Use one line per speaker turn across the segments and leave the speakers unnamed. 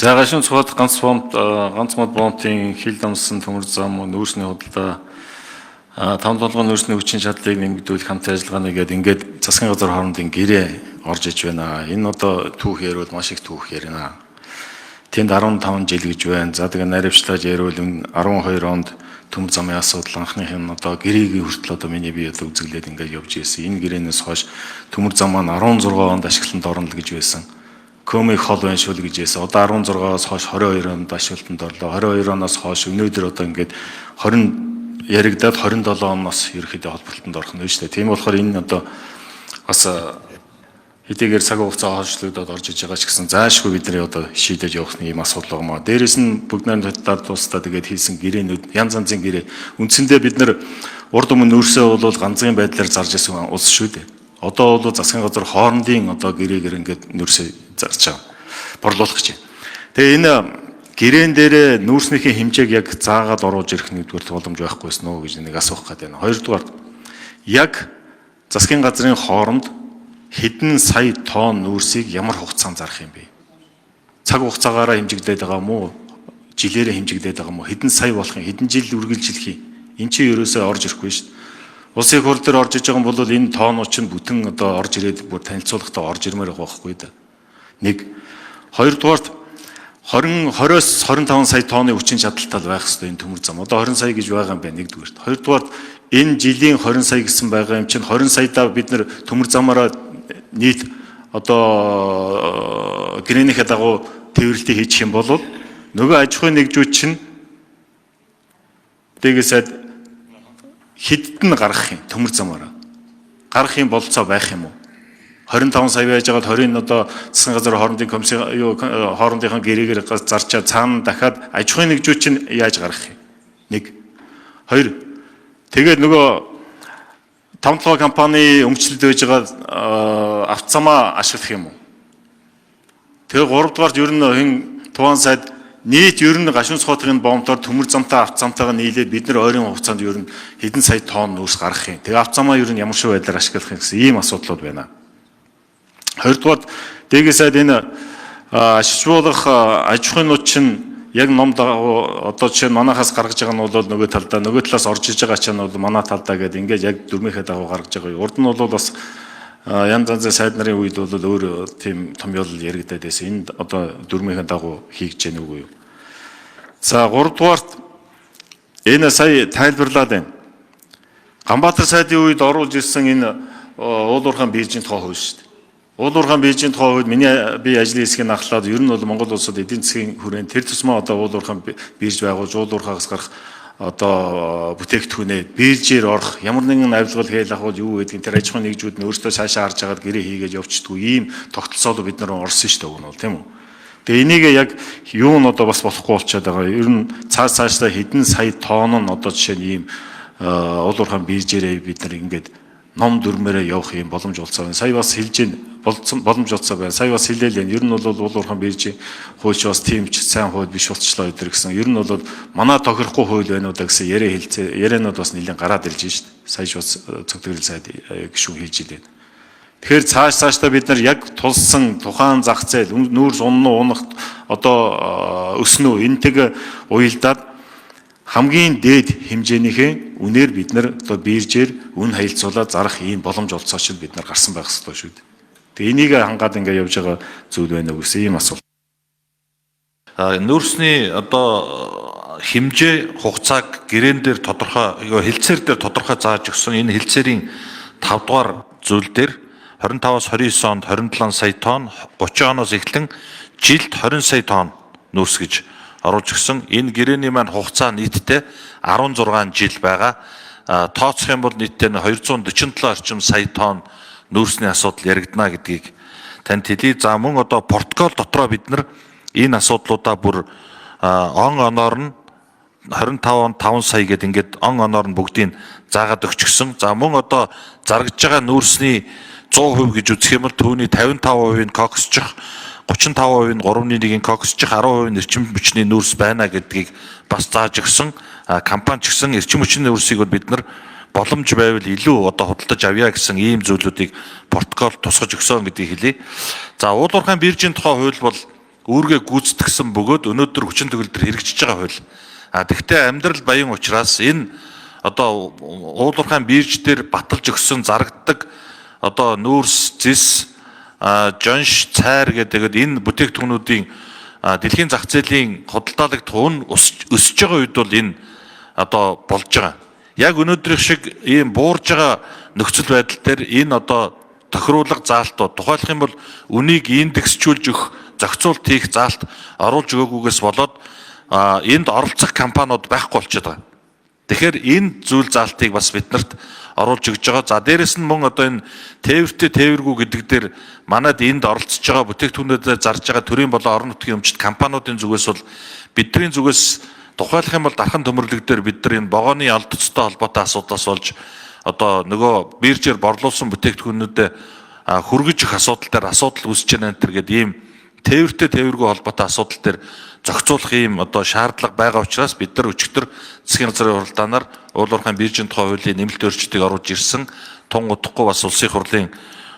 За, гашуун цухад ганц бомб, ганц мод бомбын хил дамсан төмөр зам, нүүрсний худалдаа, там толгой нүүрсний хүчин чадлыг нэмэгдүүлэх хамтын ажиллагааны гээд ингээд засгийн газар хоорондын гэрээ орж иж байна. Энэ одоо түүх яриул маш их түүх ярина. Тэнд 15 жил гэж байна. За, тэгээ наривчлаж яриул 12 онд төмөр замын асуудал анхных нь одоо гэрээгийн хүртэл одоо миний би одоо үзэглээд ингээд явж ирсэн. Энэ гэрээнээс хойш төмөр зам маань 16 онд ашиглалтанд орно л гэж байсан. Комик хол байна шүү л гэж байсан. Одоо 16-аас хойш 22 онд ашиглалтанд орлоо. 22 оноос хойш өнөөдөр одоо ингээд 20 яригадаад 27 оноос ерөөхдөө холбогдлолтонд орох нь шүү дээ. Тийм болохоор энэ одоо бас хэдийгээр цаг хугацаа хойшлогдоод орж иж байгаа ч гэсэн заашгүй бидний одоо шийдэж явах нэг юм асуудал байгаа маа. Дээрээс нь бүгд найрамдах улстай тэгээд хийсэн гэрээнүүд, янз янзын гэрээ. Үндсэндээ бид нар урд өмнө нүүрсээ бол ганцхан байдлаар зарж исэн улс шүү дээ. Одоо бол засгийн газар хоорондын одоо гэрээгээр ингээд нүүрсээ зарж байгаа. Борлуулах гэж байна. Тэгээ энэ гэрээн дээрээ нүүрснийхээ хэмжээг яг заагаад оруулж ирэх нэгдүгээр боломж байхгүйсэн үү гэж нэг асуух гээд байна. Хоёрдугаар, яг засгийн газрын хооронд хэдэн сая тонн нүүрсийг ямар хугацаанд зарах юм бэ? Цаг хугацаагаараа хэмжигдээд байгаа юм уу? Жилээрээ хэмжигдээд байгаа юм уу? Хэдэн сая болох юм? Хэдэн жил үргэлжлэх юм? Эн чинь ерөөсөө орж ирэхгүй шүү дээ. Улсын их хурл дээр орж иж байгаа юм бол энэ тоонууд чинь бүтэн одоо орж ирээд бүр танилцуулгахдаа орж ирмээр байгаа байхгүй да. Нэг. Хоёрдугаарт, 20 20-оос 25 сая тонны хүчин чадалтай байх хэрэгтэй энэ төмөр зам. Одоо 20 сая гэж байгаа юм байна нэгдүгээрт. Хоёрдугаарт, энэ жилийн 20 сая гэсэн байгаа юм чинь 20 саяда бид нар төмөр замаараа нийт одоо гэрээнийхээ дагуу тээвэрлэлтийг хийчих юм бол нөгөө аж ахуйн нэгжүүд чинь дээгээсээ хэдд нь гаргах юм, төмөр замаараа гарах юм бололцоо байх юм уу? 25 сая байж байгаад 20-ын одоо засгийн газар хоорондын комисси юу хоорондынхаа гэрээгээр зарчаад цаана дахиад аж ахуйн нэгжүүд чинь яаж гаргах юм? Нэг. Хоёр. Тэгээд нөгөө Таван толгой компани өмчлөлд байж байгаа авто замаа ашиглах юм уу? Тэгээ гуравдугаарт, ер нь хэн туваан сайд нийт ер нь гашуун цохотын бомтоор төмөр замтай авто замтайгаа нийлээд бид нар ойрын хугацаанд ер нь хэдэн сая тонн нүүрс гаргах юм? Тэгээ авто замаа ер нь ямар шиг байдлаар ашиглах юм гэсэн ийм асуудлууд байна. Хоёрдугаар, дээгээ сайд, энэ ашиж болох аж ахуйнууд чинь яг ном дагуу одоо жишээ нь манахаас гаргаж байгаа нь бол нөгөө талдаа, нөгөө талаас орж иж байгаа чинь бол манай талдаа гэдэг ингээд яг дүрмийнхээ дагуу гаргаж байгаа. Урд нь бол бас янз янзын сайд нарын үед бол өөр тийм томьёолол яригадаад байсан. Энд одоо дүрмийнхээ дагуу хийгдэж гэнэ үгүй юу? За, гуравдугаарт, энэ сая тайлбарлаад байна. Ганбаатар сайдын үед оруулж ирсэн энэ уул уурхайн биржийн тухай хууль шүү дээ. Уул уурхайн биржийн тухай үед миний би ажлын хэсгийг ахлаад ер нь бол Монгол улсад эдийн засгийн хүрээнд тэр тусмаа одоо уул уурхайн бирж байгуулж, уул уурхаагаас гарах одоо бүтээгдэхүүнээ биржээр орох, ямар нэгэн авилгал хээл ахуул юу гэдгийг тэр аж ахуйн нэгжүүд нь өөрсдөө цаашаа харж агаад гэрээ хийгээд явчихдаггүй ийм тогтолцоолоо бид нар орсон шүү дээ, уг нь бол тийм үү. Тэгээ энийг яг юу нь одоо бас болохгүй болчиход байгаа. Ер нь цааш цаашдаа хэдэн сая тонн нь одоо жишээ нь ийм уул уурхайн биржээрээ бид нар ингээд ном дүрмээрээ явах юм боломж болцоо байна. Сая бас хэлж гин болцсон боломж болцоо байна. Сая бас хэлээл байна. Ер нь бол уул уурхайн биржийн хууль ч бас тийм ч сайн хууль биш болчлоо өдр гэсэн. Ер нь бол манай тохирохгүй хууль байна уу да гэсэн яриа хэлцээ ярианууд бас нэлээд гараад ирж шít. Сая ч бас цогтгөрөл сайд гишүүн хэлж илээ. Тэгэхээр цааш цаашдаа бид нар яг тулсан тухайн зах зээл нүүрс унна уу, унах одоо өснө үү, энтэйг уялдаад хамгийн дээд хэмжээнийхээ үнээр бид нар одоо биржээр үн харилцуулаад зарах ийм боломж олцоо бид нар гарсан байх ёстой шүү дээ. Тэгээ энийг хангаад ингээ явж байгаа зүйл байна уу гэсэн ийм асуулт.
Нүүрсний одоо хэмжээ хугацааг гэрээн дээр тодорхой, хэлцээр дээр тодорхой зааж өгсөн. Энэ хэлцээрийн 5 дугаар зүйл дээр 25-аас 29 онд 27 сая тонн, 30 оноос эхлэн жилд 20 сая тонн нүүрс гэж оруулж өгсөн. Энэ гэрээний маань хугацаа нийтдээ 16 жил байгаа. Тооцох юм бол нийтдээ 247 орчим сая тонн нүүрсний асуудал яригдана гэдгийг танд хэлье. За, мөн одоо протокол дотроо бид нар энэ асуудлуудаа бүр он оноор нь 25 он 5 сая гэдэг ингээд он оноор нь бүгдийг заагаад өгчихсөн. За, мөн одоо заргаж байгаа нүүрсний 100% гэж үзэх юм бол түүний 55% нь коксчих, 35% нь 3.1-ийн коксчих, 10% нь эрчим хүчний нүүрс байна гэдгийг бас зааж өгсөн. Компани ч гэсэн эрчим хүчний нүүрсийг бол бид нар боломж байвал илүү одоо худалдаж авъя гэсэн ийм зүйлүүдийг протокол тусгаж өгсөн гэдгийг хэлье. За, уул уурхайн биржийн тухай хууль бол үүргээ гүйцэтгсэн бөгөөд өнөөдөр хүчин төгөлдөр хэрэгжиж байгаа хууль. А тэгвэл амьдрал баян учраас энэ одоо уулуурхайн бирж дээр баталж өгсөн зарагддаг одоо нүүрс, зэс, жонш, цайр гэдэг энэ бүтээгдэхүүнүүдийн дэлхийн зах зээлийн худалдаалагдах үн өсөж байгаа үед бол энэ одоо болж байгаа. Яг өнөөдрийнх шиг ийм буурж байгаа нөхцөл байдал дээр энэ одоо тохируулга заалтууд тухайлах юм бол үнийг индексжүүлж өгөх, зохицуулт хийх заалт оруулж өгөөгүйгээс болоод энд оролцох компаниуд байхгүй болчиход байгаа. Тэгэхээр энэ зүйл заалтыг бас биднэрт оруулж өгж байгаа. За дээрэс нь мөн одоо энэ тээвэртэй тээвэргүй гэдэг дээр манад энд оролцож байгаа бүтээгдэхүүнүүдэд зарж байгаа төрийн болон орон нутгийн өмчт компаниудын зүгээс бол бидний зүгээс тухайлах юм бол дархан төмөрлөг дээр бид нар энэ вагоны олдцтой холбоотой асуудлаас болж одоо нөгөө биржээр борлуулсан бүтээгдэхүүнүүдэд хүргэж өгөх асуудал дээр асуудал үүсэж байна энэ төр гэдэг ийм тээвэртэй тээвэргүй холбоотой асуудал дээр зохицуулах ийм одоо шаардлага байгаа учраас бид нар өчигдөр засгийн газрын хуралдаанаар уулуурхайн биржийн тухай хуулийн нэмэлт өөрчлөлтийг оруулж ирсэн. Тун удахгүй бас улсын хурлын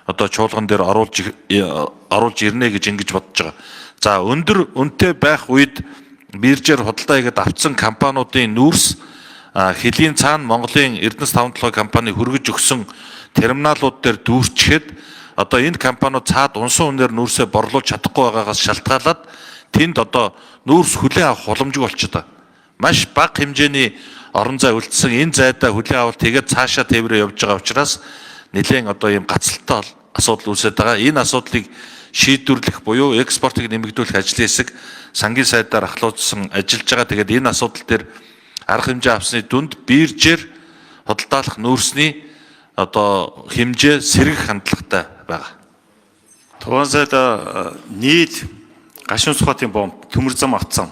одоо чуулган дээр оруулж ирнэ гэж ингэж бодож байгаа. За өндөр үнэтэй байх үед биржээр худалдаа хийгээд авцсан компаниудын нүүрс хөлийн цаана Монголын Эрдэнэс 57 компани хөргөж өгсөн терминалууд дээр дүүрчихэд одоо энэ компаниуд цаад унсан үнээр нүүрсээ борлуулж чадахгүй байгаагаас шалтгаалаад тэнд одоо нүүрс хүлээн авах боломжгүй болчиход байгаа. Маш бага хэмжээний орон зай үлдсэн энэ зайдаа хүлээн авалт хийгээд цаашаа тээврээ явж байгаа учраас нэлээн одоо ийм гацалтай асуудал үүсээд байгаа. Энэ асуудлыг шийдвэрлэх буюу экспортыг нэмэгдүүлэх ажлын хэсэг сангийн сайдаар ахлуулсан ажиллаж байгаа. Тэгээд энэ асуудал дээр арга хэмжээ авсны дүнд биржээр худалдаалах нүүрсний одоо хэмжээ сэргэх хандлагатай байгаа.
Туван сайд нийт Гашуун Сүхбаатын бомб төмөр зам авцсан.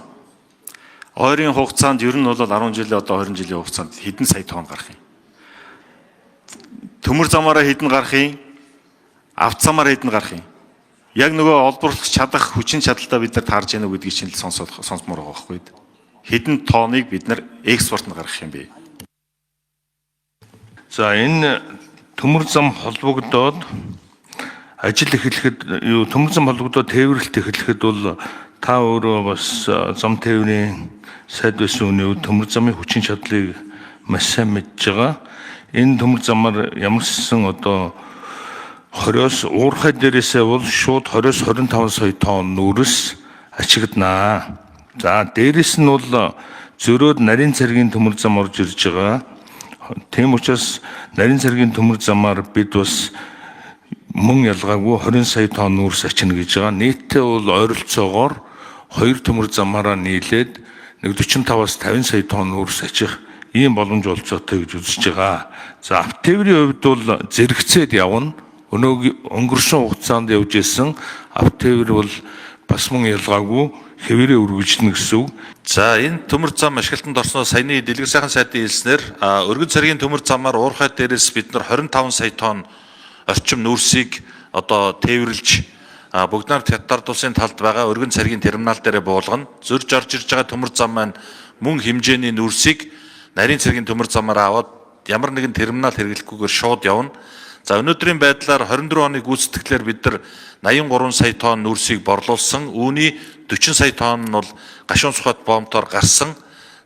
Ойрын хугацаанд ер нь бол 10 жилийн одоо 20 жилийн хугацаанд хэдэн сая тонн гарах юм. Төмөр замаараа хэдэн гарах юм? Авцамаар хэдэн гарах юм? Яг нөгөө олборлох чадах хүчин чадалтай бид нар таарж яах гэдгийг чинь л сонсомоор байгаа байхгүй. Хэдэн тонныг бид нар экспорт нь гаргах юм бэ?
За энэ төмөр зам холбогдоод ажил эхлэхэд юу төмөр зам холбогдоод тээвэрлэлт эхлэхэд бол та өөрөө бас зам тээврийн сайд байсан үний үед төмөр замын хүчин чадлыг маш сайн мэдж байгаа. Энэ төмөр замаар ямар ч сан одоо 20-оос уурхай дээрээсээ бол шууд 20-оос 25 сая тонн нүүрс ачигдана. За дээрэс нь бол зөрөөд нарийн цэргийн төмөр зам орж ирж байгаа. Тийм учраас нарийн цэргийн төмөр замаар бид бас мөн ялгаагүй 20 сая тонн нүүрс ачина гэж байгаа. Нийтдээ бол ойролцоогоор хоёр төмөр замаараа нийлээд нэг 45-аас 50 сая тонн нүүрс ачих ийм боломж олцоотой гэж үзэж байгаа. За автотээврийн хувьд бол зэрэгцээд явна. Өнөөг өнгөрсөн хугацаанд явж исэн автотээвэр бол бас мөн ялгаагүй хэвээрээ үргэлжлэнэ гэсэн үг.
За энэ төмөр зам ашиглалтанд орсноо саяны Дэлгэр сайхан сайдын хэлснээр өргөн цэргийн төмөр замаар уурхай дээрээс бид нар 25 сая тонн орчим нүүрсийг одоо тээвэрлж Бүгд нар Хятад улсын талд байгаа өргөн цэргийн терминал дээрээ буулгана. Зөрж орж ирж байгаа төмөр зам маань мөн хэмжээний нүүрсийг нарийн цэргийн төмөр замаар аваад ямар нэгэн терминал хэрэглэхгүйгээр шууд явна. За өнөөдрийн байдлаар 24 оны гүйцэтгэлээр бид нар 83 сая тонн нүүрсийг борлуулсан. Үүний 40 сая тонн нь бол Гашуун Сүхбат бомтоор гарсан.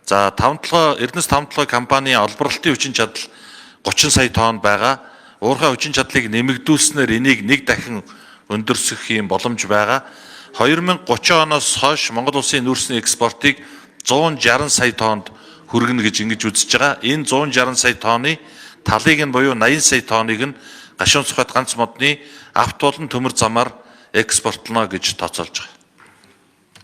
За 57 Эрдэнэс 57 компанийн олборлолтын хүчин чадал 30 сая тонн байгаа. Уурхай хүчин чадлыг нэмэгдүүлснээр энийг нэг дахин өндөрсөх юм боломж байгаа. 2030 оноос хойш Монгол улсын нүүрсний экспортыг 160 сая тоннд хүргэнэ гэж ингэж үзэж байгаа. Энэ 160 сая тонны талыг нь буюу 80 сая тонныг нь Гашуун Сүхбат ганц модны авто болон төмөр замаар экспортлоно гэж тооцоолж байгаа.